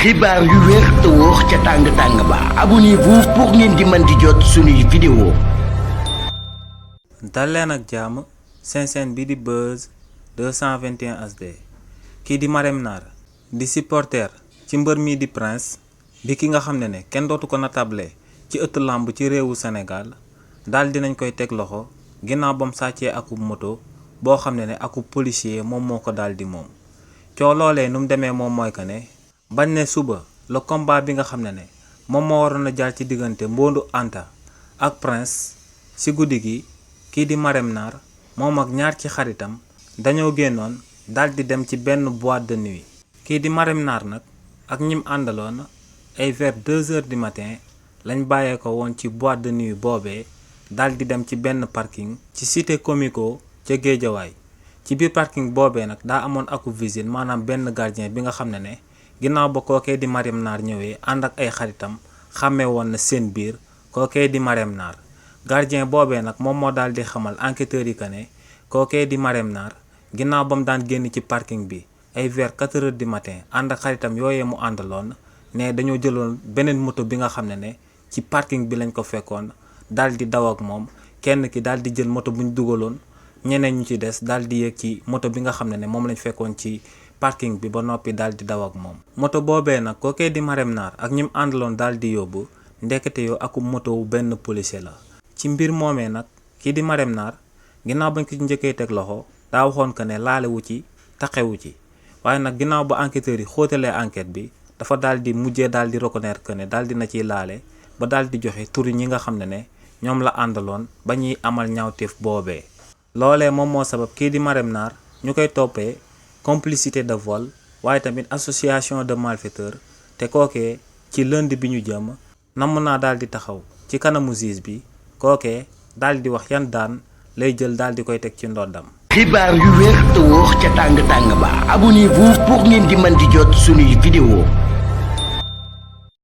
xibaar yu wér te wóor ca tàng-tàng ba abonnez-vous pour ngeen di mën di jot suñuy vidéo. dal leen ak jàmm seen chaîne bi di Buzz 221 HD kii di Marème Nar di supporter ci mbër mi di Prince di ki nga xam ne kenn dootu ko natable ci ëtt làmb ci réewu Sénégal daal dinañ koy teg loxo ginnaaw bam sàccee akub moto boo xam ne akub policier moom moo ko daal di moom coo loolee nu mu demee moom mooy que ne bañ ne suba le combat bi nga xam ne moom moo waroon a jaar ci diggante Mbondu Anta ak Prince ci guddi gi kii di Marème Nar moom ak ñaar ci xaritam dañoo génnoon daal di dem ci benn boîte de nuit. kii di Marème Nar nag ak ñim àndaloon ay vers 2 heures du matin lañ bàyyee ko woon ci boîte de nuit boobee daal di dem ci benn parking ci cité comico ca Géejawaay ci biir parking boobee nag daa amoon akub visite maanaam benn gardien bi nga xam ne ginnaaw ba kookee di Marème Nar ñëwee ànd ak ay xaritam xàmmee woon na seen biir kookee di Marème Nar gardien boobee nag moom moo daal di xamal enquêteurs yi que ne kookee di Marème Nar ginnaaw ba mu daan génn ci parking bi ay vers 4 heures du matin ànd ak xaritam yooyee mu àndaloon ne dañoo jëloon beneen moto bi nga xam ne ci parking bi lañ ko fekkoon daal di daw ak moom kenn ki daal di jël moto bu ñu dugaloon ñeneen ñu ci des daal di yéeg ci moto bi nga xam ne moom lañ fekkoon ci parking bi ba noppi daal di daw ak moom. moto boobee nag kookee di Marème Nar ak ñim àndaloon daal di yóbbu ndekete yoo akub moto wu benn policier la. ci mbir moomee nag kii di Marème Nar ginnaaw bañ ko ci njëkkee teg loxo daa waxoon que ne laalewu ci taxewu ci waaye nag ginnaaw ba enquêteurs yi xóotalee enquête bi dafa daal di mujjee daal di reconnaître que ne daal di na ciy laale ba daal di joxe turi ñi nga xam ne ñoom la àndaloon ba ñuy amal ñaawteef boobee. loolee moom moo sabab kii di Marème Nar ñu koy toppee complicité de vol waaye tamit association de malfaiteurs te kookee ci lundi bi ñu jëm namm naa daal di taxaw ci kanamu juge bi kookee daal di wax yan daan lay jël daal di koy teg ci ndoddam. xibaar yu wér te wóor ca tàng-tàng ba abonnez-vous pour ngeen di mën di jot suñuy vidéo.